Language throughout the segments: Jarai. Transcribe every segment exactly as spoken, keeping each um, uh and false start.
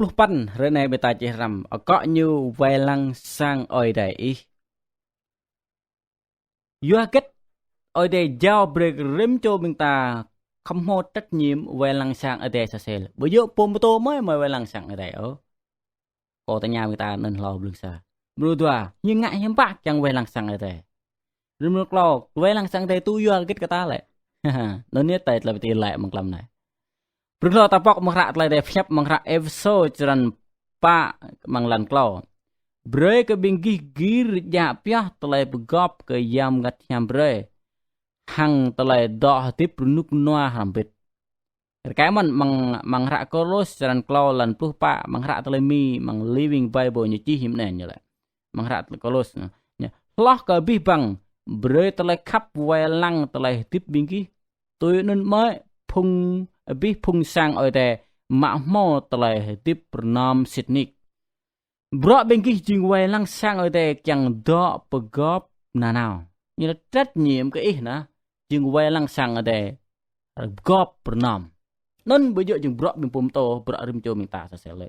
pluh păn, hrơi anai ƀing ta či hrăm, akŏ ñu wai lăng sang Ơi Adai ih. Yua hơget Ơi Adai jao brơi kơ rĭm čô ƀing ta khŏm hmâo trách nhiệm wai lăng sang Ơi Adai sa sel. Ƀu djơ̆ pô pơtô mơi mơi wai lăng sang Ơi Adai ôh. Kâo tơña ƀing ta anŭn hlâo blung sa. Mrô dua, ñu ngă hiư̆m pă kiăng wai lăng sang Ơi Adai. Rĭm mrô klâo, wai lăng sang Ơi Adai tŭ yua hơget kơ ta lĕ. Anŭn yơh tơlơi pơtô lĕ mơ̆ng klăm anai. Brơi hlâo ta pŏk amăng hră tơlơi Adai pơhiăp amăng hră Êphêsô črăn pă amăng lan klâo. Brơi kơ ƀing gih gir djă pioh tơlơi pơgop kơ Yang Bơngăt Hiam brơi. Hăng tơlơi dŏ hơdip rơnŭk rơnua hrŏm hơbĭt. Rơkơi mơ̆n amăng, amăng hră Kôlôs črăn klâo lan pluh pă, amăng hră tơlơi Mi, amăng Living Bible ñu čih hiư̆m anai ñu lĕ. Amăng hră tơlơi Kôlôs ñu. Ñu. Hloh kơ abih bang, brơi tơlơi khăp wai lăng tơlơi hơdip ƀing gih. Tui anŭn mơ̆ phung, abih phung sang Ơi Adai mă hmâo tơlơi hơdip rơnŏm sĭt nik. Bruă ƀing gih jing wai lăng sang Ơi Adai kiăng dŏ pơgop nanao. Ñu lĕ trách nhiệm kơ ih anai, jing wai lăng sang Ơi Adai pơgop rơnŏm. Anŭn ƀu djơ̆ jing bruă ƀing pô pơtô, bruă rĭm čô ƀing ta sa sel lĕ.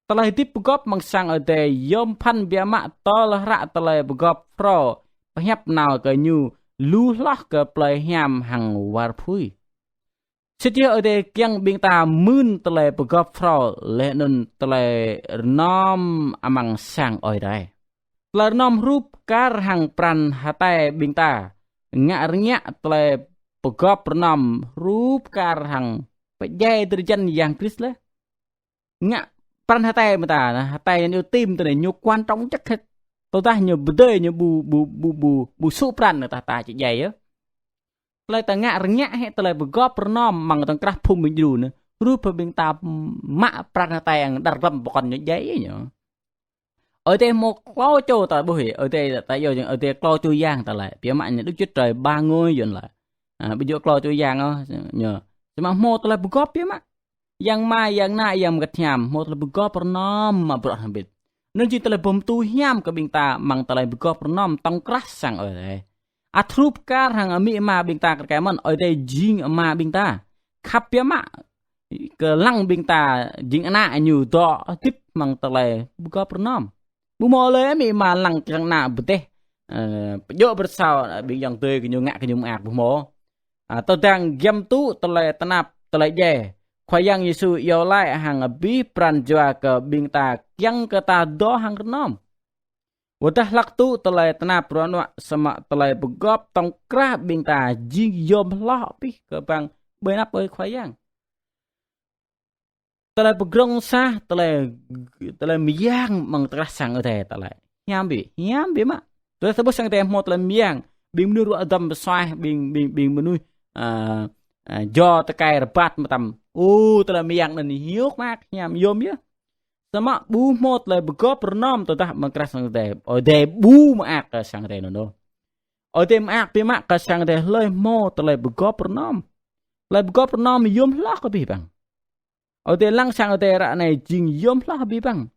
Tơlơi hơdip pơgop amăng sang Ơi Adai yôm phăn biă mă tơl hră tơlơi pơgop phrâo pơhiăp nao kơ ñu lu hloh kơ plơi hiam hăng war apui. Sĭt yơh Ơi Adai kiăng ƀing ta mưn tơlơi pơgop phrâo laih anŭn tơlơi rơnŏm amăng sang Ơi Adai. Tơlơi rơnŏm hrup kar hăng pran hơtai ƀing ta ngă rơngiă tơlơi pơgop rơnŏm hrup kar hăng pơdjai drơi jăn Yang Krist laih. Ngă pran hơtai mơta, hơtai ñu tim tơ anai, ñu quan trọng chất hết. Tơdah ñu pơdơi ñu ƀu, ƀu, ƀu, ƀu, ƀu sŭ pran anai ta, ta či djai yơh. Tơlơi ta ngă rơngiă hĕ tơlơi pơgop rơnŏm amăng tŏng krah phung ƀing djru anai. Hrup ƀing ta mă pran hơtai ang đar răm pơkŏn ñu djai yơh ñu. Ơi Adai hmâo klâo čô ta ƀuh yơh, Ơi Adai ta yua jing Ơi Adai klâo čô yang ta lĕ. Biă mă ñu Đức Chúa Trời ba ngôi yơh lĕ. A, ƀu djơ̆ klâo čô yang ôh, ñu. Samơ̆ hmâo tơlơi pơgop biă mă. Yang Ama, Yang Ană, Yang Bơngăt Hiam, hmâo tơlơi pơgop rơnŏm mă bruă hrŏm hơbĭt. Anŭn jing tơlơi pơm tu hiam kơ ƀing ta amăng tơlơi pơgop rơnŏm tŏng krah sang Ơi Adai. Ăt hrup kar hăng amĭ ama ƀing ta kar kaĭ mơ̆n, Ơi Adai jing ama ƀing ta. Khăp biă mă kơ lăng ƀing ta jing ană ñu dŏ hơdip amăng tơlơi pơgop rơnŏm. Ƀu hmâo lơi amĭ ama lăng kiăng ană pơdeh, ơ, pơdjơ̆ pơsao ƀing ayŏng adơi kơ ñu ngă kơ ñu mơak ƀu hmâo. A, tơdang giăm tŭ tơlơi tơnap, tơlơi djai, Khua Yang Yêsu iâu laĭ hăng abih pran jua kơ ƀing ta kiăng kơ ta dŏ hăng rơnŏm. Wơ̆t dah hlak tŭ tơlơi tơnap ruă nuă samơ̆ tơlơi pơgop tŏng krah ƀing ta jing yôm hloh abih kơ bang ƀơi anăp ơi Khua Yang. Tơlơi pơdrŏng sah, tơlơi, tơlơi mơyang amăng tơkrah sang Ơi Adai tơlơi hiam biă, hiam biă mă. Tơdah ta ƀuh sang Ơi Adai hmâo tơlơi mơyang, ƀing mơnuih ruă dăm pơsuaih, ƀing, ƀing, ƀing mơnuih, a, a, jo tơkai rơbat mơtam. Ô, tơlơi mơyang anŭn hiư̆m mơak hiam yôm yơh. Samơ̆ ƀu hmâo tơlơi pơgop rơnŏm tơdah amăng tơkrah sang Ơi Adai. Ơi Adai ƀu mơak kơ sang Ơi Adai anŭn ôh. Ơi Adai mơak biă mă kơ sang Ơi Adai hlơi hmâo tơlơi pơgop rơnŏm. Tơlơi pơgop rơnŏm yôm hloh kơ abih bang. Ơi Adai lăng sang Ơi Adai ră anai jing yôm hloh abih bang.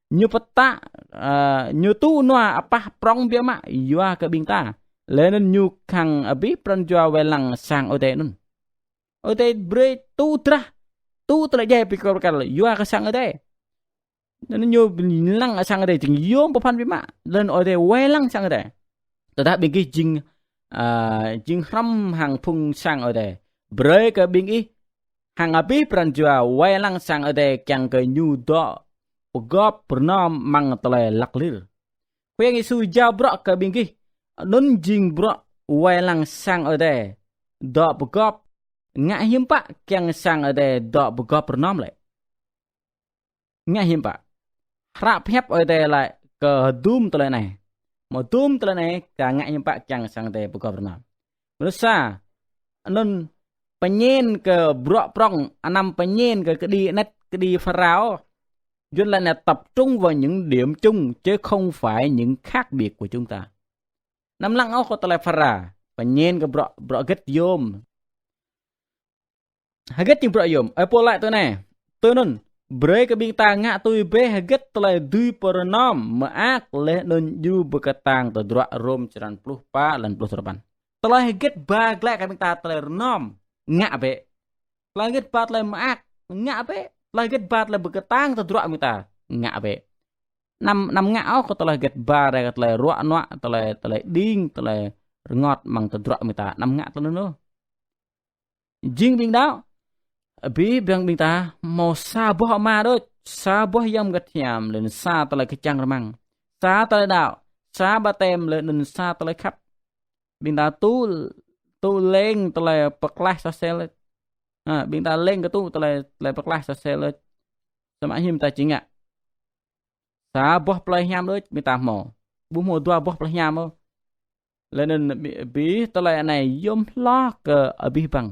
Ñu pơtă, a, ñu tŭ nua apah prŏng biă mă yua kơ ƀing ta. Laih anŭn ñu khăng abih pran jua wai lăng sang Ơi Adai anŭn. Ơi Adai brơi tŭ drah, tŭ tơlơi djai pơkăl pơkăl yua kơ sang Ơi Adai. Anŭn ñu lăng sang Ơi Adai jing yôm pơphan biă mă. Laih anŭn Ơi Adai wai lăng sang Ơi Adai. Tơdah ƀing gih jing, a, jing hrŏm hăng phung sang Ơi Adai, brơi kơ ƀing gih hăng abih pran jua wai lăng sang Ơi Adai kiăng kơ ñu dŏ pơgop rơnŏm amăng tơlơi lăk lir. Khua Yang Yêsu jao bruă kơ ƀing gih, anŭn jing bruă wai lăng sang Ơi Adai dŏ pơgop. Ngă hiư̆m pă kiăng sang Ơi Adai dŏ pơgop rơnŏm lĕ? Ngă hiư̆m pă? Hră pơhiăp Ơi Adai laĭ kơ hơdôm tơlơi anai. Mơ̆ hơdôm tơlơi anai ta ngă hiư̆m pă kiăng sang Ơi Adai pơgop rơnŏm. Mrô sa, anŭn pơñen kơ bruă prŏng, anăm pơñen kơ kơđi anet, kơđi Pharao. Yuan laĭ anai tập trung vào những điểm chung chứ không phải những khác biệt của chúng ta. Anăm lăng ôh kơ tơlơi Phara, pơñen kơ bruă, bruă hơget yôm. Hơget jing bruă yôm? Ơi Pôl laĭ tui anai: Tui anŭn, brơi kơ ƀing ta ngă tui bĕ hơget tơlơi dưi pơrơnŏm, mơak, laih anŭn djru pơkơtang tơdruă. Rôm črăn pluh pă, lan pluh duapăn. Tơlơi hơget ba glaĭ kơ ƀing ta tơlơi rơnŏm, ngă bĕ. Tơlơi hơget ba tơlơi mơak, ngă bĕ. Tơlơi hơget ba tơlơi pơkơtang tơdruă ƀing ta ngă bĕ. Anăm, anăm ngă ôh kơ tơlơi hơget ba rai kơ tơlơi ruă nuă, tơlơi, tơlơi đing, tơlơi rơngot amăng tơdruă ƀing ta. Anăm ngă tơlơi anŭn ôh. Jing ƀing đaŏ, abih bang ƀing ta hmâo sa boh Ama đôč, sa boh Yang Bơngăt Hiam, laih anŭn sa tơlơi kơčăng rơmang, sa tơlơi đaŏ, sa batem, laih anŭn sa tơlơi khăp. Ƀing ta tŭ, tŭ leng tơlơi pơklaih soh sel. Ha, ƀing ta leng kơ tŭ tơlơi, tơlơi pơklaih soh sel. Samơ̆ hiư̆m ta či ngă. Sa boh plơi hiam đôč ƀing ta hmâo. Ƀu hmâo dua boh plơi hiam ôh. Laih anŭn abih, abih tơlơi anai yôm hloh kơ abih bang.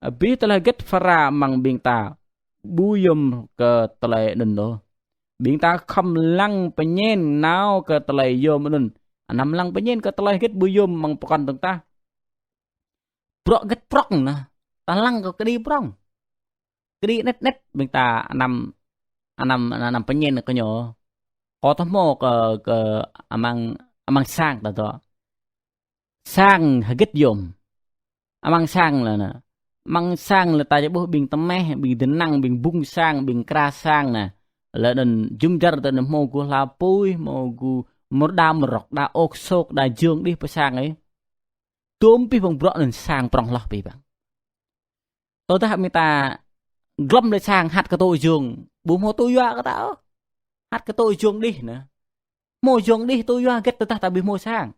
Abih tơlơi hơget phara amăng ƀing ta ƀu yôm kơ tơlơi anŭn ôh. Ƀing ta khŏm lăng pơñen nao kơ tơlơi yôm anŭn. Anăm lăng pơñen kơ tơlơi hơget ƀu yôm amăng pơkŏn dơ̆ng tah. Bruă hơget prŏng anai, ta lăng kơ kơđi prŏng. Kơđi anet anet ƀing ta anăm, anăm, anăm pơñen kơ ñu. Kâo thâo hmâo kơ, kơ amăng, amăng sang ta dŏ. Sang hơget yôm. Amăng sang lĕ anai. Amăng sang lĕ ta či ƀuh ƀing tơmeh, ƀing dơnăng, ƀing bŭng sang, ƀing kra sang anai. Laih anŭn jum dar ta anai hmâo gŭ hla apui, hmâo gŭ mơrđa mơrŏk, đa ôk sôk, đa jông đih pơ sang ih. Tôm pih bang bruă anŭn sang prŏng hloh pih bang. Tơdah ƀing ta glŏm lĕ sang hăt kơ tŭ jông, ƀu hmâo tŭ yua kơ ta ôh. Hăt kơ tŭ jông đih anai. Hmâo jông đih tŭ yua hơget tơdah ta ƀu hmâo sang.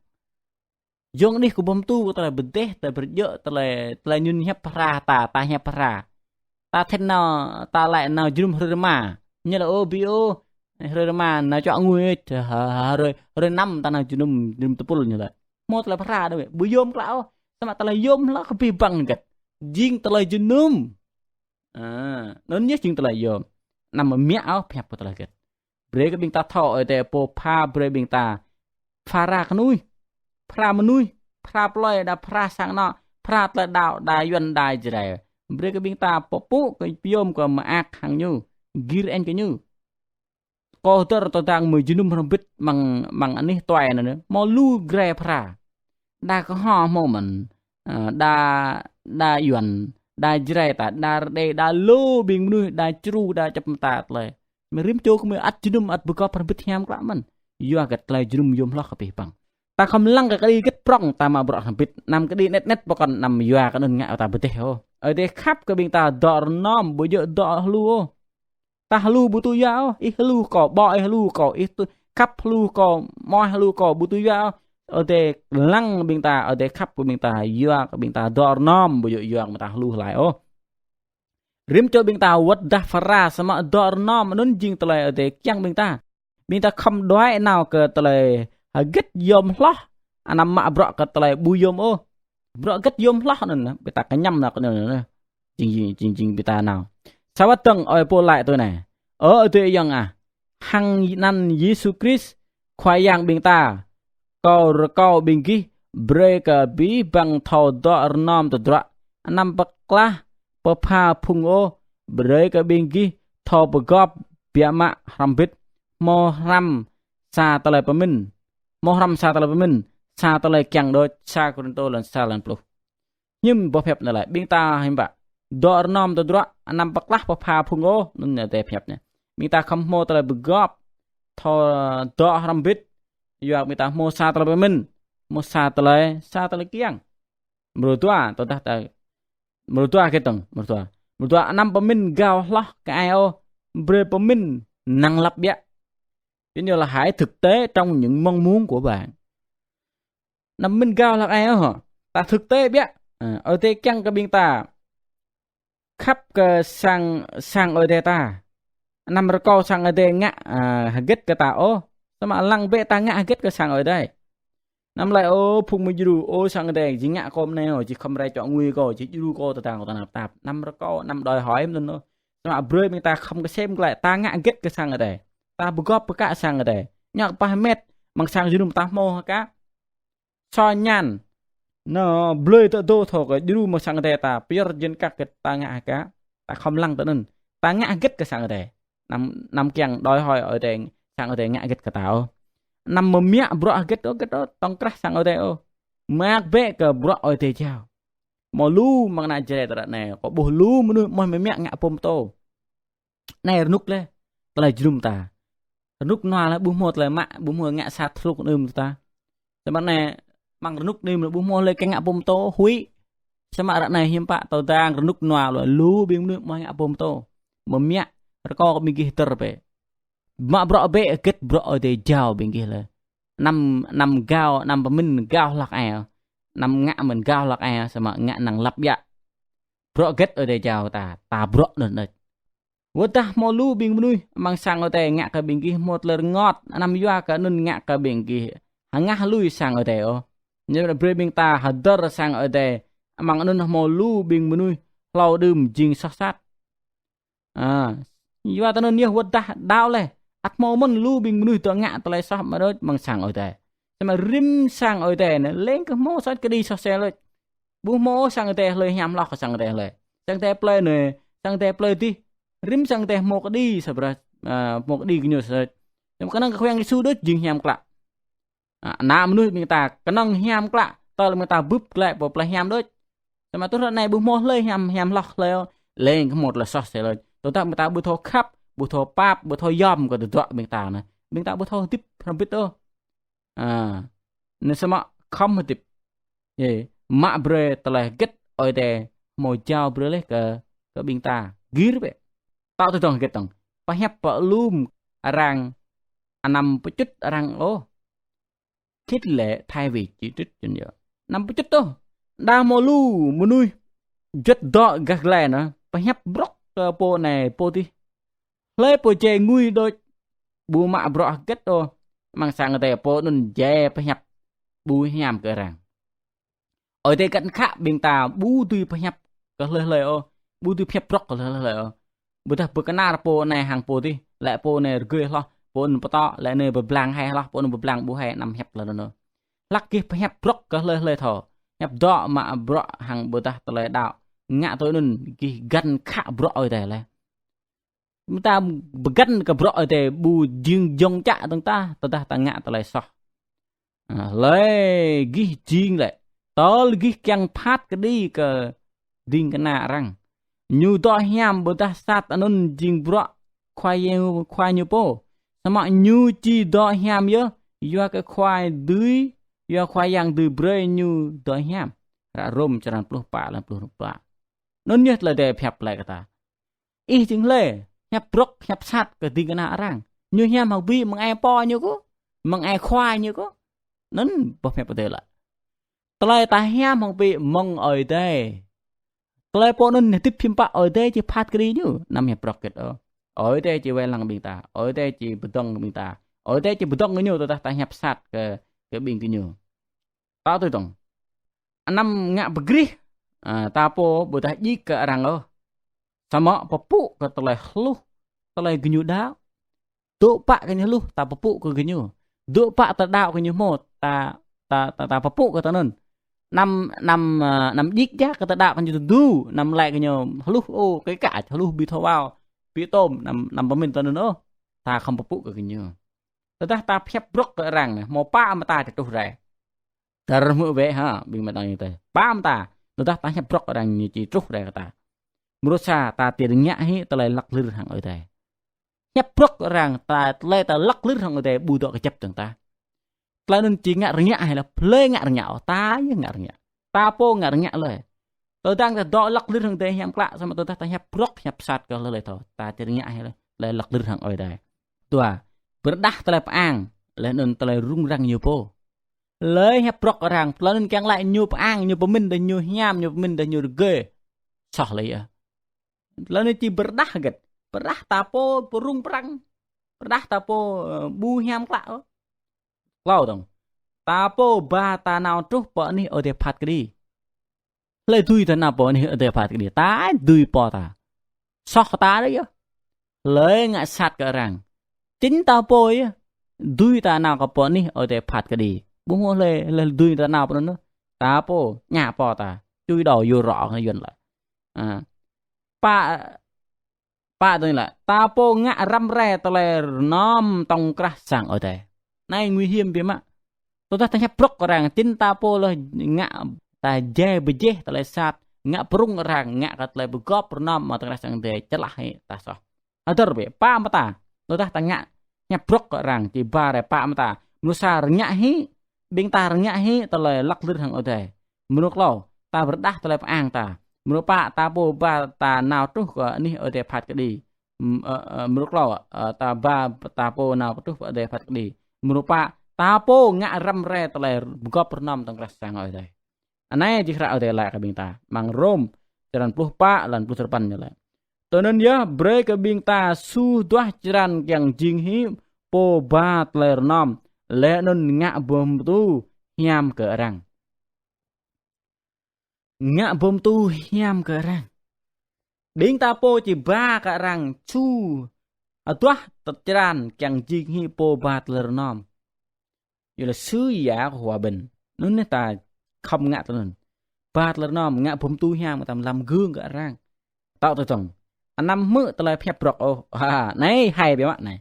Jông đih kơ ƀu hmâo tŭ kơ tơlơi pơdeh, tơlơi pơrơjơ̆, tơlơi, tơlơi ñu hiăp phara ta, ta hiăp phara. Ta thĕn nao, ta laĭ nao jơnum hrơi rơma. Ñu laĭ ôh ƀu ôh, hrơi rơma nao čuă ngui, hrơi, hrơi năm ta nao jơnum, jơnum tơpul ñu laĭ. Hmâo tơlơi phara đôč, ƀu yôm klă ôh. Samơ̆ tơlơi yôm hloh kơ abih bang hơget. Jing tơlơi jơnum. A, anŭn yơh jing tơlơi yôm. Anăm mơmiă ôh pơhiăp kơ tơlơi hơget. Brơi kơ ƀing ta thâo Ơi Adai pô pha brơi ƀing ta phara kơnuih, phara mơnuih, phara plơi, đa phara sang anŏ, phara tơlơi đaŏ, đa Yuan, đa Jrai. Brơi kơ ƀing ta pơpŭ kơ pơyôm kơ mơak hăng ñu, gir ĕn kơ ñu. Kâo hơdơr tơdang mơ̆ jơnum hrŏm hơbĭt amăng, amăng anih tuai anŭn, hmâo lu grai phara. Đa kơho hmâo mơ̆n, ơ, đa, đa Yuan, đa Jrai ta, đa Rơđê, đa lu ƀing mơnuih, đa čru, đa čăp mơta tơlơi. Mơ̆ rĭm čô gơmơi ăt jơnum ăt pơgop hrŏm hơbĭt hiam klă mơ̆n. Yua hơget tơlơi jơnum yôm hloh kơ abih bang. Ta khŏm lăng kơ kơđi hơget prŏng ta mă bruă hrŏm hơbĭt, anăm kơđi anet anet pơkŏn anăm yua kơ anŭn ngă ta pơdeh ôh. Ơi Adai khăp kơ ƀing ta dŏ rơnŏm, ƀu djơ̆ dŏ hlu ôh. Ta hlu ƀu tŭ yua ôh, ih hlu kâo, ƀô̆ ih hlu kâo, ih tŭ khăp hlu kâo, mơ̆ hlu kâo, ƀu tŭ yua ôh. Ơi Adai lăng ƀing ta, Ơi Adai khăp kơ ƀing ta, yua kơ ƀing ta dŏ rơnŏm, ƀu djơ̆ yua kơ ƀing ta hlu hlai ôh. Rĭm čô ƀing ta wơ̆t dah phara samơ̆ dŏ rơnŏm, anŭn jing tơlơi Ơi Adai kiăng ƀing ta. Ƀing ta khŏm đuaĭ nao kơ tơlơi hơget yôm hloh, anăm mă bruă kơ tơlơi ƀu yôm ôh. Bruă hơget yôm hloh anŭn, ƀing ta kơñăm nao kơ anŭn. Jing, jing, jing, jing ƀing ta nao. Sa wơ̆t dơ̆ng ơi Pôl laĭ tui anai: Ơ Ơi Adai ayŏng ah, hăng anăn Yêsu Krist, Khua Yang ƀing ta, kâo rơkâo ƀing gih, brơi kơ abih bang thâo dŏ rơnŏm tơdruă, anăm pơklah pơpha phung ôh, brơi kơ ƀing gih thâo pơgop biă mă hrŏm hơbĭt, hmâo hrăm sa tơlơi pơmĭn, hmâo hrăm sa tơlơi pơmĭn, sa tơlơi kiăng đôč. Sa Kôrintô lăn sa lăn pluh. Hiư̆m boh pơhiăp anai laĭ, ƀing ta hiư̆m pă? Dŏ rơnŏm tơdruă, anăm pơklah pơpha phung ôh, anŭn Ơi Adai pơhiăp anai. Ƀing ta khŏm hmâo tơlơi pơgop, thâo dŏ hrŏm hơbĭt, yua ƀing ta hmâo sa tơlơi pơmĭn, hmâo sa tơlơi, sa tơlơi kiăng. Mrô dua, tơdah ta, mrô dua hơget dơ̆ng, mrô dua. Mrô dua, anăm pơmĭn gao hloh kơ ai ôh, brơi pơmĭn năng lăp biă. Cho nên là hãy thực tế trong những mong muốn của bạn. Anăm pơmĭn gao hloh kơ ai ôh. Ta thực tế biă. Ơ, Ơi Adai kiăng kơ ƀing ta khăp kơ sang, sang Ơi Adai ta. Anăm rơkâo sang Ơi Adai ngă, ơ, hơget kơ ta ôh. Samơ̆ lăng bĕ ta ngă hơget kơ sang Ơi Adai. Anăm laĭ ôh phung mơdjru, ôh sang Ơi Adai či ngă kơ mơnai ôh, či khŏm rai čŏ ngui kơ, či djru kơ tơdang kơ ta tơnap tap. Anăm rơkâo, anăm đòi hỏi mơ̆n ôh. Samơ̆ brơi ƀing ta khŏm kơsem glaĭ, ta ngă hơget kơ sang Ơi Adai. Ta pơgop pơkă sang Ơi Adai. Ñu pah met, amăng sang jơnum ta hmâo hơkă. Sô ñan. Nao blơi tơ dô thâo kơ djru mơ̆ sang Ơi Adai ta, pơyơr jên kăk kơ ta ngă hơkă. Ta khŏm lăng tơ anŭn. Ta ngă hơget kơ sang Ơi Adai. Anăm, anăm kiăng đòi hỏi Ơi Adai, sang Ơi Adai ngă hơget kơ ta ôh. Anăm mơmiă bruă hơget ôh, hơget ôh, tŏng krah sang Ơi Adai ôh. Mơak bĕ kơ bruă Ơi Adai jao. Hmâo lu mơ̆ng ană Jrai ta ră anai, kơ ƀuh lu mơnuih mơ̆ mơmiă ngă pô pơtô. Anai rơnŭk lĕ, tơlơi jơnum ta. Rơnŭk nua lĕ ƀu hmâo tơlơi mă, ƀu hmâo ngă sat rơnŭk nưm ta. Samơ̆ anai, amăng rơnŭk nưm lĕ ƀu hmâo lơi kơ ngă pô pơtô huĭ. Samơ̆ ră anai hiư̆m pă tơdang rơnŭk nua lĕ lu ƀing mơnuih mơ̆ ngă pô pơtô. Mơmiă, rơkâo kơ ƀing gih tơr bĕ. Mă bruă bĕ hơget bruă Ơi Adai jao ƀing gih lĕ. Anăm, anăm gao, anăm pơmĭn gao hlak ai. Anăm ngă mơ̆n gao hlak ai, samơ̆ ngă năng lăp biă. Bruă hơget Ơi Adai jao ta, ta bruă anŭn đôč. Wơ̆t dah hmâo lu ƀing mơnuih amăng sang Ơi Adai ngă kơ ƀing gih hmâo tơlơi rơngot, anăm yua kơ anŭn ngă kơ ƀing gih hơngah lui sang Ơi Adai ôh. Ñu brơi ƀing ta hơdơr sang Ơi Adai, amăng anŭn hmâo lu ƀing mơnuih hlâo đưm jing soh sat. A, yua tơ anŭn yơh wơ̆t dah đaŏ lĕ, ăt hmâo mơ̆n lu ƀing mơnuih dŏ ngă tơlơi soh mă đôč amăng sang Ơi Adai. Samơ̆ rĭm sang Ơi Adai anai, lêng kơ hmâo sat kơđi soh sel đôč. Ƀu hmâo sang Ơi Adai hlơi hiam hloh kơ sang Ơi Adai hlơi. Sang Ơi Adai plơi anai, sang Ơi Adai plơi adih, rĭm sang Ơi Adai hmâo kơđi sa bruă, a, hmâo kơđi gơñu sa đôč. Samơ̆ kơnơ̆ng kơ Khua Yang Yêsu đôč jing hiam klă. A, ană mơnuih ƀing ta kơnơ̆ng hiam klă, tơl ƀing ta bưp glaĭ pơ plơi hiam đôč. Samơ̆ truh ră anai ƀu hmâo hlơi hiam, hiam hloh hlơi ôh, lêng kơ hmâo tơlơi soh sel đôč. Tơdah ƀing ta ƀu thâo khăp, ƀu thâo pap, ƀu thâo yom kơ tơdruă ƀing ta anai. Ƀing ta ƀu thâo hơdip hrŏm bit ôh. A, anai samơ̆ khŏm hơdip. Yê, mă brơi tơlơi hơget Ơi Adai hmâo jao brơi laih kơ, kơ ƀing ta. Gir bĕ. Tŏ tơdang hơget dơ̆ng. Pơhiăp pơalum arăng anăm pơčŭt arăng ôh. Khĭt lĕ thay vì chỉ trích chun yơh. Anăm pơčŭt ôh. Đa hmâo lu mơnuih juăt dŏ gah glai anai, pơhiăp brŏk kơ pô anai pô adih. Hlơi pô jai ngui đôč, ƀu mă bruă hơget ôh. Amăng sang Ơi Adai pô anŭn jai pơhiăp ƀu hiam kơ arăng. Ơi Adai găn khă ƀing ta ƀu dưi pơhiăp kơ hlơi hlơi ôh, ƀu dưi pơhiăp brŏk kơ hlơi hlơi ôh. Ƀôdah pơkơnar pô anai hăng pô adih, lĕ pô anai rơgơi hloh, pô anŭn pơtô, lĕ anai pơblang hai hloh, pô anŭn pơblang ƀu hai, anăm hiăp tơlơi anŭn. Hlak gih pơhiăp brŏk kơ hlơi hlơi thâo. Hiăp dŏ mă bruă hăng ƀôdah tơlơi đaŏ. Ngă tui anŭn gih găn khă bruă Ơi Adai laih. Mơ̆ ta pơgăn kơ bruă Ơi Adai ƀu jing jŏng čă dơ̆ng tah, tơdah ta ngă tơlơi soh. A, hlơi gih jing lĕ, tơl gih kiăng phat kơđi kơ ding kơna arăng. Ñu dŏ hiam ƀôdah sat anŭn jing bruă Khua Yang, Khua ñu pô. Samơ̆ ñu či dŏ hiam yơh, yua kơ Khua dưi, yua Khua Yang dưi brơi ñu dŏ hiam. Hră Rôm črăn pluh pă, lăm pluh pă. Anŭn yơh tơlơi Ơi Adai pơhiăp laih kơ ta. Ih jing hlơi, hiăp brŏk, hiăp sat kơ ding kơna arăng. Ñu hiam hăng ƀing mơ̆ng ai pô ñu kơ, mơ̆ng ai khua ñu kơ. Anŭn boh hiăp Ơi Adai lă. Tơlơi ta hiam hăng ƀing mơ̆ng Ơi Adai. Tơlơi pô anŭn hơdip hiư̆m pă Ơi Adai či phat kơđi ñu, anăm hiăp brŏk hơget ôh. Ơi Adai či wai lăng ƀing ta, Ơi Adai či pơdơ̆ng ƀing ta. Ơi Adai či pơdơ̆ng kơ ñu tơdah ta hiăp sat kơ, kơ ƀing gơñu. Tŏ tui dơ̆ng. Anăm ngă pơgrih, a, ta pô ƀôdah djik kơ arăng ôh. Samơ̆ pơpŭ kơ tơlơi hluh, tơlơi gơñu đaŏ. Dŏ pă kơ ñu hluh, ta pơpŭ kơ gơñu. Dŏ pă tơlơi đaŏ gơñu hmâo, ta, ta, ta, ta pơpŭ kơ tơnŭn. Anăm, anăm, a, anăm djik jak kơ tơlơi đaŏ gơñu tơdu, anăm laĭ gơñu hluh ôh, kơ kă hluh ƀu thâo wao, ƀu tơm, anăm, anăm pơmĭn tơnŭn ôh. Ta khŏm pơpŭ kơ gơñu. Tơdah ta pơhiăp brŏk kơ arăng anai, hmâo pă mơta či truh rai. Tơdah hmư̆ wĕ hă, ƀing mơta ñu tơi. Pă mơta, tơdah ta hiăp brŏk arăng ñu či truh rai kơ ta. Mrô sa ta či rơngiă hĭ tơlơi lăk lir hăng Ơi Adai. Hiăp brŏk arăng ta, tơlơi ta lăk lir hăng Ơi Adai ƀu dŏ kơjăp dơ̆ng tah. Tơlơi anŭn či ngă rơngiă hĭ lĕ, hlơi ngă rơngiă, ta yơh ngă rơngiă. Ta pô ngă rơngiă lơi. Tơdang ta dŏ lăk lir hăng Ơi Adai hiam klă, samơ̆ tơdah ta hiăp brŏk, hiăp sat kơ hlơi hlơi thâo, ta či rơngiă hĭ lĕ, tơlơi lăk lir hăng Ơi Adai. Dua, pơrơđah tơlơi pơang, laih anŭn tơlơi rŭng răng ñu pô. Hlơi hiăp brŏk arăng, tơlơi anŭn kiăng laĭ ñu pơang, ñu pơmĭn dah ñu hiam, ñu pơmĭn dah ñu rơgơi. Soh lơi yơh. Tơlơi anŭn či pơrơđah hơget. Pơrơđah ta pô pơrŭng prăng. Pơrơđah ta pô, ơ, ƀu hiam klă ôh. Klâo dơ̆ng. Ta pô ba ta nao truh pơ anih Ơi Adai phat kơđi. Hlơi dưi ta nao pơ anih Ơi Adai phat kơđi. Ta dưi pô ta. Soh kơ ta đôč yơh. Hlơi ngă sat kơ arăng. Chính ta pô yơh. Dưi ta nao kơ pơ anih Ơi Adai phat kơđi. Ƀu hmâo hlơi, hlơi dưi ta nao pơ anŭn. Ta pô, ñă pô ta. Čui đao yua rŏ kơ Yuan lă. A. Pă, pă tui anai lĕ, ta pô ngă răm rai tơlơi rơnŏm tŏng krah sang Ơi Adai. Anai nguy hiểm biă mă. Tơdah ta hiăp brŏk arăng, chính ta pô lĕ ngă ta jai pơjeh tơlơi sat, ngă pơrŭng arăng, ngă kơ tơlơi pơgop rơnŏm mơ̆ng tŏng krah sang Ơi Adai, čơlah hĭ ta soh. Hơdơr bĕ, pă mơta. Tơdah ta ngă hiăp brŏk kơ arăng, či ba rai pă mơta. Mrô sa rơngiă hĭ, ƀing ta rơngiă hĭ tơlơi lăk lĭr hăng Ơi Adai. Mrô klâo, ta pơrơđah tơlơi pơang ta. Mrô pă, ta pô ba ta nao truh kơ anih Ơi Adai phat kơđi. M-, ơ, ơ, mrô klâo, ơ, ta ba ta pô nao truh kơ Ơi Adai phat kơđi. Mrô pă, ta pô ngă răm rai tơlơi pơgop pơrơnom tŏng krah sang Ơi Adai. Anai jing hră Ơi Adai laĭ kơ ƀing ta. Amăng Rôm, črăn pluh pă, lăn pluh duapăn ñu laĭ: Tui anŭn yơh, brơi kơ ƀing ta suh duah črăn kiăng jing hĭ pô ba tơlơi rơnom, laih anŭn ngă pơhmutu hiam kơ arăng. Ngă pơhmutu hiam kơ arăng. Ƀing ta pô či ba kơ arăng suh duah tơčrăn kiăng jing hĭ pô ba tơlơi rơnom. Yua lĕ sư ya kơ hua ƀĭn. Anŭn anai ta khŏm ngă tui anŭn. Ba tơlơi rơnom, ngă pơhmutu hiam kơ ta, lăm gương kơ arăng. Tŏ tơdơ̆ng. Anăm hmư̆ tơlơi pơhiăp brŏk ôh. Ha, anai hai biă mă anai.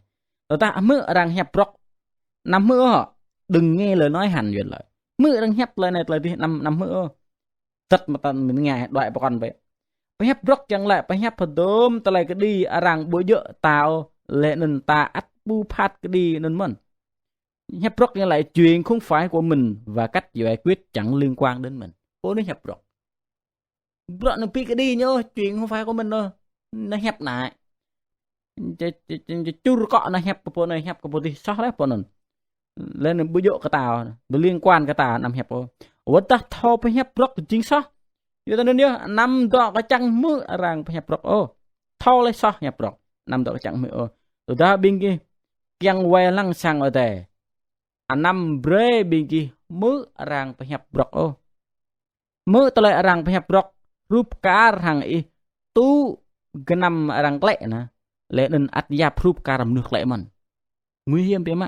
Tơdah hmư̆ arăng hiăp brŏk, anăm hmư̆ ôh. Đừng nghe lời nói hành, Yuan laĭ. Hmư̆ arăng hiăp tơlơi anai tơlơi adih, anăm, anăm hmư̆ ôh. Tơt mơta mơ̆n ngă đuaĭ pơkŏn bĕ. Pơhiăp brŏk kiăng laĭ pơhiăp hơdôm tơlơi kơđi arăng ƀu djơ̆ ta ôh, laih anŭn ta ăt ƀu phat kơđi anŭn mơ̆n. Hiăp brŏk ñu laĭ chuyện không phải của mình và cách giải quyết chẳng liên quan đến mình. Pô anai hiăp brŏk. Brŏk anŭn ƀu kơđi ñu ôh, chuyện không phải của mình ôh. Anai hiăp anai. Či, či, či, či čur kŏ anai hiăp kơ pô anai, hiăp kơ pô adih, soh laih pô anŭn. Laih anŭn ƀu djơ̆ kơ ta, ƀu liên quan kơ ta, anăm hiăp ôh. Wơ̆t tơdah thâo pơhiăp brŏk jing soh. Yua tui anŭn yơh, anăm dŏ kơčăng hmư̆ arăng pơhiăp brŏk ôh. Thâo laih soh hiăp brŏk, anăm dŏ kơčăng hmư̆ ôh. Tơdah ƀing gih kiăng wai lăng sang Ơi Adai, anăm brơi ƀing gih hmư̆ arăng pơhiăp brŏk ôh. Hmư̆ tơlơi arăng pơhiăp brŏk hrup kar hăng ih tŭ gơnam arăng klĕ anai, laih anŭn ăt yap hrup kar mơnuih klĕ mơ̆n. Nguy hiểm biă mă.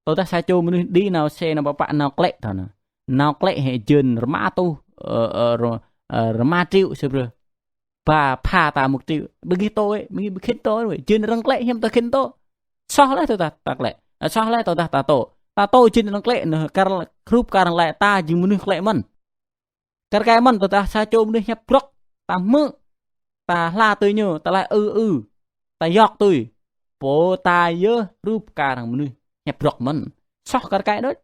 Tơdah sa čô mơnuih đĭ nao xe nao pơpă nao klĕ tơ̆ anai. Nao klĕ hĕ jên rơma rơtuh, ơ, ơ, rơ-, ơ, rơma triệu sơbrơi. Ba pha ta một triệu. Ƀing gih tŏ ôh, ƀing gih ƀu khĭn tŏ ôh, jên arăng klĕ hiam ta khĭn tŏ. Soh laih tơdah ta klĕ. Ơ, soh laih tơdah ta tŏ. Ta tŏ jên arăng klĕ, anai kar hrup kar arăng klĕ, ta jing mơnuih klĕ mơ̆n. Kar kaĭ mơ̆n tơdah sa čô mơnuih hiăp brŏk, ta hmư̆, ta hla tui ñu, ta laĭ ư ư, ta yŏk tui. Pô ta yơh hrup kar hăng mơnuih hiăp brŏk mơ̆n. Soh kar kaĭ đôč.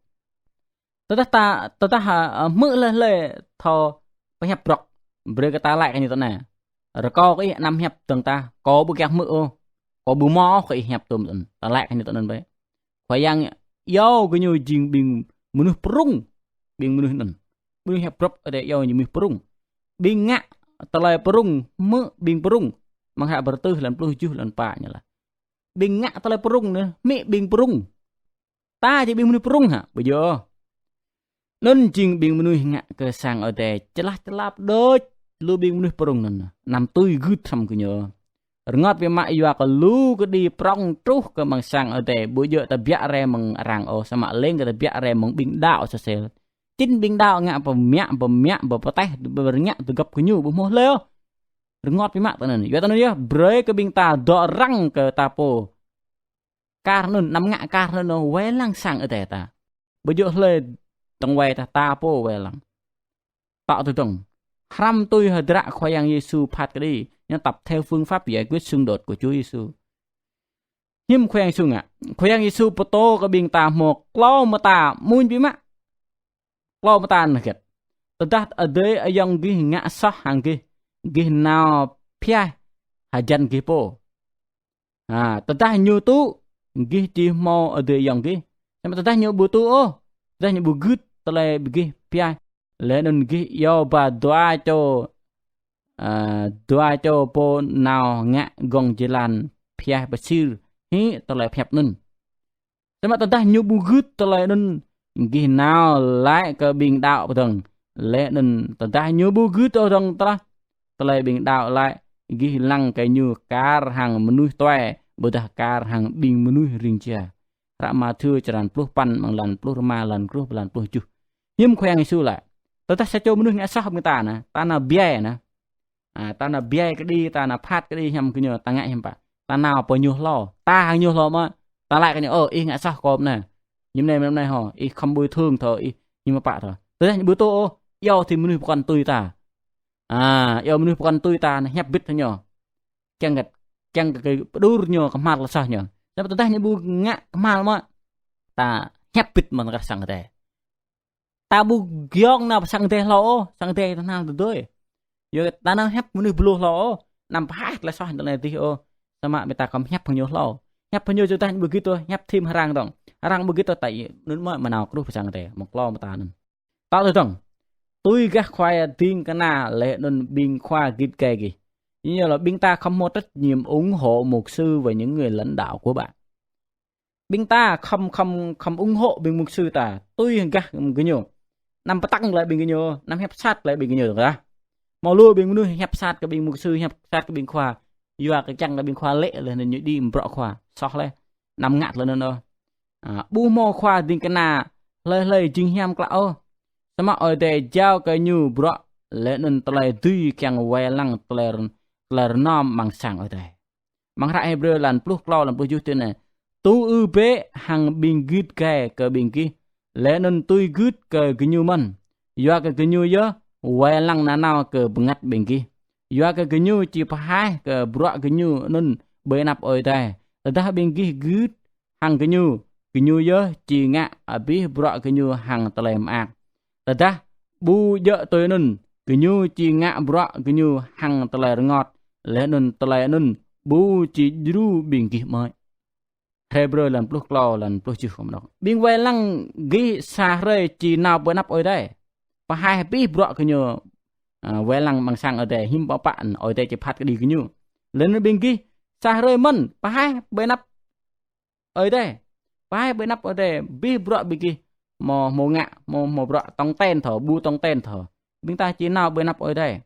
Tơdah ta, tơdah, ơ, ơ, hmư̆ laih laih thâo pơhiăp brŏk, brơi kơ ta laĭ kơ ñu tui anai: Rơkâo kơ ih anăm hiăp tơ̆ng tah, kâo ƀu kiăng hmư̆ ôh, kâo ƀu hmâo ôh kơ ih hiăp tơ̆m tơ̆n. Ta laĭ kơ ñu tui anŭn bĕ. Khua Yang iâu gơñu jing ƀing mơnuih pơrŭng, ƀing mơnuih anŭn. Mơnuih hiăp brŏk Ơi Adai iâu jing mơnuih pơrŭng. Ƀing ngă tơlơi pơrŭng, hmư̆ ƀing pơrŭng. Amăng hră Bơrơtuh lăn pluh tơjuh lăn pă ñu laĭ. Ƀing ngă tơlơi pơrŭng anai, hmư̆ ƀing pơrŭng. Ta jing ƀing mơnuih pơrŭng hă? Ƀu djơ̆. Anŭn jing ƀing mơnuih ngă kơ sang Ơi Adai čơlah čơlap đôč, lu ƀing mơnuih pơrŭng anŭn. Anăm tui gưt hrŏm gơñu. Rơngot biă mă yua kơ lu kơđi prŏng truh kơ amăng sang Ơi Adai, ƀu djơ̆ tơbiă rai mơ̆ng arăng ôh, samơ̆ lêng kơ tơbiă rai mơ̆ng ƀing đaŏ sơsel. Jing ƀing đaŏ ngă pơmiă, pơmiă, pơpơtĕh, pơrơngiă tơgŏp gơñu ƀu hmâo hlơi ôh. Rơngot biă mă tui anŭn. Yua tui anŭn yơh, brơi kơ ƀing ta dŏ răng kơ ta pô. Kar anŭn, anăm ngă kar anŭn ôh, wai lăng sang Ơi Adai ta. Ƀu djơ̆ hlơi tŏng wai ta, ta pô wai lăng. Tŏ tơdơ̆ng. Hrăm tui hơdră Khua Yang Yêsu phat kơđi, ñu tập theo phương pháp giải quyết xung đột của Chúa Giêsu. Hiư̆m Khua Yang Yêsu ngă? Khua Yang Yêsu pơtô kơ ƀing ta hmâo klâo mơta mơ̆n biă mă. Klâo mơta anŭn hơget? Tơdah adơi ayŏng gih ngă soh hăng gih, gih nao phiah hơjăn gih pô. Ha, tơdah ñu tŭ, gih či hmâo adơi ayŏng gih. Samơ̆ tơdah ñu ƀu tŭ ôh, tơdah ñu ƀu gưt tơlơi gih phiah, laih anŭn gih iâu ba dua čô, a, dua čô pô nao ngă gơ̆ng jơlan phiah pơsir hĭ tơlơi pơhiăp anŭn. Samơ̆ tơdah ñu ƀu gưt tơlơi anŭn, gih nao laĭ kơ ƀing đaŏ pơdơ̆ng. Laih anŭn tơdah ñu ƀu gưt ôh dơ̆ng tơlơi, tơlơi ƀing đaŏ laĭ, gih lăng kơ ñu kar hăng mơnuih tuai, ƀôdah kar hăng ƀing mơnuih ring jia. Hră Mathiơ črăn pluh păn, mơ̆ng lăn pluh rơma, lăn truh, lăn pluh tơjuh. Hiư̆m Khua Yang Yêsu laĭ: Tơdah sa čô mơnuih ngă soh ƀing ta anai, ta nao biai anai. A, ta nao biai kơđi, ta nao phat kơđi hiam kơ ñu, ta ngă hiam pă? Ta nao pơ ñu hlâo, ta hăng ñu hlâo mơ̆, ta laĭ kơ ñu: Ơ, ih ngă soh kơ kâo anai. Ñu anai, anai hŏ, ih khŏm bồi thường thâo, ih ñu mơ̆ pă thâo. Tơdah ñu ƀu tŭ ôh, iâu thim mơnuih pơkŏn tui ta. A, iâu mơnuih pơkŏn tui ta anai, hiăp bĭt hăng ñu. Kiăng hơget? kiăng kơ pơđur ñu kơhma̱l tơlơi soh ñu. Samơ̆ tơdah ñu ƀu ngă kơhma̱l mơ̆, ta hiăp bĭt mơ̆ng krah sang Ơi Adai. Ta ƀu giŏng nao pơ sang Ơi Adai hlâo ôh, sang Ơi Adai ta nao tơdơi. Yua ta nao hiăp mơnuih pơlô hlâo ôh, anăm pơhaih tơlơi soh tơlơi dih ôh. Samơ̆ ƀing ta khŏm hiăp hăng ñu hlâo. Hiăp hăng ñu či tơdah ñu ƀu git ôh, hiăp thim hăng arăng dơ̆ng. Arăng ƀu git ôh, tơdah anŭn mơ̆ mơnao kruh pơ sang Ơi Adai, mơ̆ng klâo mơta anŭn. Tal tơdơ̆ng, tui gah khua ding kơna laih anŭn ƀing khua git gai gih. Ñu laĭ ƀing ta khŏm hmâo trách nhiệm ủng hộ mục sư và những người lãnh đạo của bạn. Ƀing ta khŏm, khŏm, khŏm ủng hộ ƀing mục sư ta, tui gah gơñu. Anăm pơtăng glaĭ ƀing gơñu, anăm hiăp sat glaĭ ƀing gơñu ta. Hmâo lu ƀing mơnuih hiăp sat kơ ƀing mục sư, hiăp sat kơ ƀing khua. Yua kơ kiăng kơ ƀing khua lĕ laih anŭn ñu đĭ bruă khua. Soh laih. Anăm ngă tơlơi anŭn ôh. A, ƀu hmâo khua ding kơna hlơi hlơi jing hiam klă ôh. Samơ̆ Ơi Adai jao kơ ñu bruă laih anŭn tơlơi dưi kiăng wai lăng tơlơi, tơlơi rơnom amăng sang Ơi Adai. Amăng hră Hêbrơ lan pluh klâo lan pluh tơjuh tui anai: Tŭ ư bĕ hăng ƀing git gai kơ ƀing gih, laih anŭn tui gưt kơ gơñu mơ̆n. Yua kơ gơñu yơh wai lăng nanao kơ bơngăt ƀing gih. Yua kơ gơñu či pơhaih kơ bruă gơñu anŭn ƀơi anăp Ơi Adai. Tơdah ƀing gih gưt hăng gơñu, gơñu yơh či ngă abih bruă gơñu hăng tơlơi mơak. Tơdah ƀu djơ̆ tui anŭn, gơñu či ngă bruă gơñu hăng tơlơi rơngot, laih anŭn tơlơi anŭn ƀu či djru ƀing gih mơ̆. Hêbrơ lan pluh klâo lan pluh tơjuh kơ mơnơ̆ng. Ƀing wai lăng gih sa hrơi či nao ƀơi anăp Ơi Adai. Pơhaih abih bruă gơñu, a, wai lăng amăng sang Ơi Adai, hiư̆m pă pă Ơi Adai či phat kơđi gơñu. Laih anŭn ƀing gih sa hrơi mơ̆n pơhaih ƀơi anăp Ơi Adai. Pơhaih ƀơi anăp Ơi Adai, abih bruă ƀing gih hmâo, hmâo ngă, hmâo, hmâo bruă tong ten thâo, ƀu tong ten thâo. Ƀing ta či nao ƀơi anăp Ơi Adai.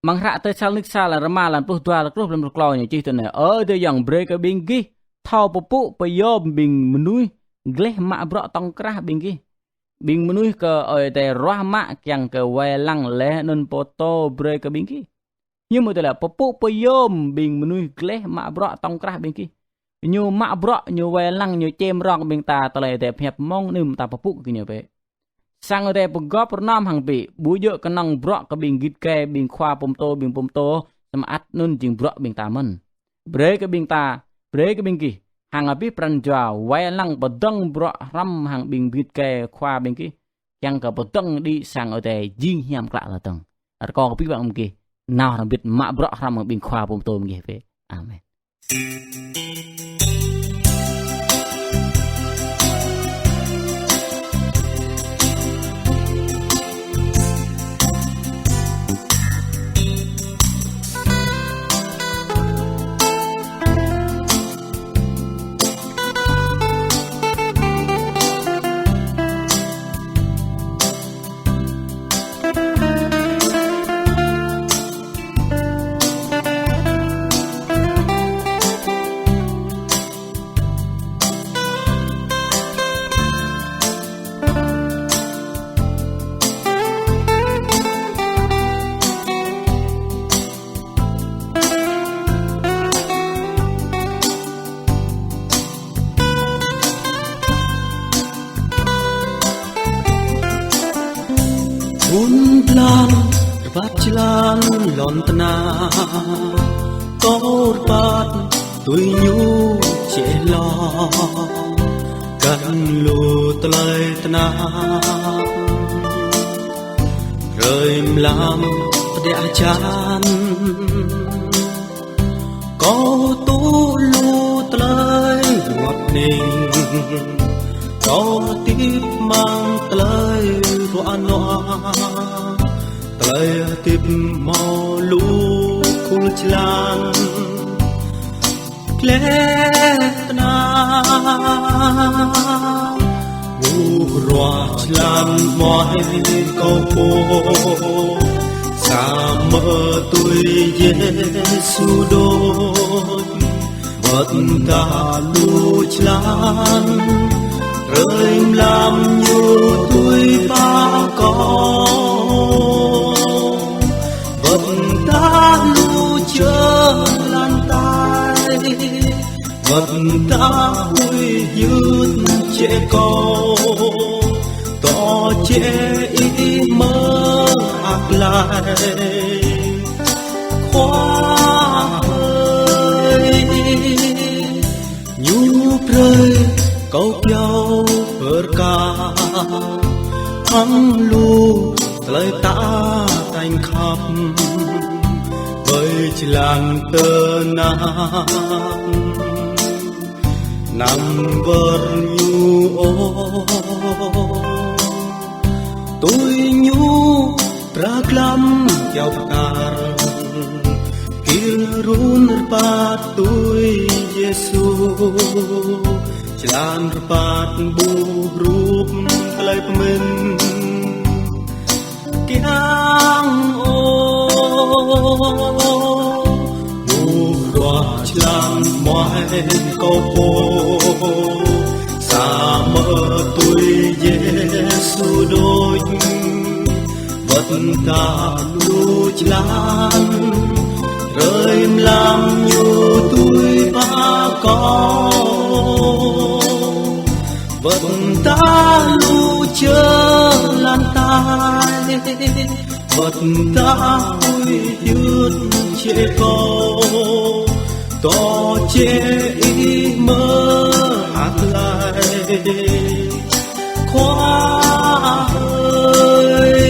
Amăng hră Têsalônik sa lan rơma lan pluh dua truh lan pluh klâo ñu čih tui anai: Ơ adơi ayŏng, brơi kơ ƀing gih thâo pơpŭ pơyom ƀing mơnuih gleh mă bruă tong krah ƀing gih. Ƀing mơnuih kơ Ơi Adai ruah mă kiăng kơ wai lăng laih anŭn pơtô brơi kơ ƀing gih. Ñu mơ̆ tơlơi pơpŭ pơyom ƀing mơnuih gleh mă bruă tong krah ƀing gih. Ñu mă bruă, ñu wai lăng, ñu čem rong ƀing ta tơlơi Ơi Adai pơhiăp mơ̆ng anŭn ta pơpŭ kơ ñu bĕ. Sang Ơi Adai pơgop rơnom hăng ƀing, ƀu djơ̆ kơnơ̆ng bruă kơ ƀing git gai, ƀing khua pơtô, ƀing pơtô, samơ̆ ăt anŭn jing bruă ƀing ta mơ̆n. Brơi kơ ƀing ta, brơi kơ ƀing gih, hăng abih pran jua wai lăng pơdơ̆ng bruă hrŏm hăng ƀing git gai khua ƀing gih, kiăng kơ pơdơ̆ng đĭ sang Ơi Adai jing hiam klă tơdơ̆ng. Rơkâo kơ abih bang ƀing gih nao hrŏm hơbĭt mă bruă hrŏm hăng ƀing khua pơtô ƀing gih bĕ. Amen. Ƀun blan rơbat jơlan lŏn tơnah, kâo rơbat tui ñu jĕ lŏn, kăn lu tơlơi tơnap. Hrơi mlam pơđiă hơjan, kâo tŭ lu tơlơi rơngot hning, kâo hơdip amăng tơlơi ruă nuă, tơlơi hơdip hmâo lu khul jơlan. Gleh tơnap, ƀu ruah jơlan mơ̆ kâo pô, samơ̆ tui Yêsu đôč. Wơ̆t tơdah lu jơlan, hrơi mlam ñu tui pha kâo. Wơ̆t tơdah lu jơlan tai, wơ̆t tơdah huĭ hyưt jĕ kâo, dŏ jĕ Ih mơak glaĭ, Khua ơi. Hăng lu tơlơi ta tañ khăp, ƀơi jơlan tơnap, anăm wơr Ñu ôh. Tui Ñu prah glăm kyâo pơkăr, gir run rơbat tui Yêsu. Jơlan rơbat ƀuh rup tơlơi pơmĭn kiăng ôh. Ƀuh ruah jơlan mơai kâo pô, samơ̆ tui Yêsu đôč. Wơ̆t tơdah lu jơlan hrơi mlam Ñu tui ba kâo, wơ̆t tơdah lu jơlan tai, wơ̆t tơdah huĭ hyưt jĕ kâo, dŏ jĕ Ih mơ̆ hơtai, Khua ơi.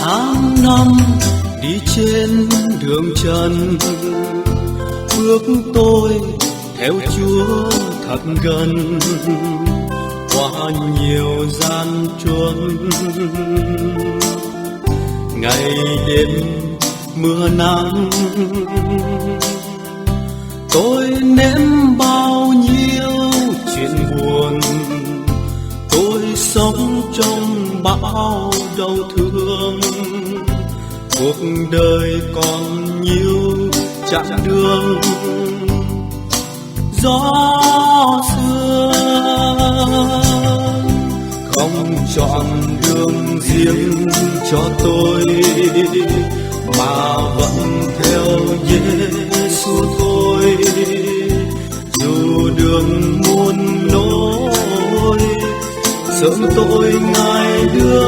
Tháng năm đi trên đường trần, bước tôi theo Chúa thật gần, qua nhiều gian truân, ngày đêm mưa nắng. Tôi nếm bao nhiêu chuyện buồn, tôi sống trong bao đau thương. Cuộc đời còn nhiều chặng đường gió sương, không chọn đường riêng cho tôi, mà vẫn theo Giêsu thôi. Dù đường muôn lối, sớm tôi Ngài đưa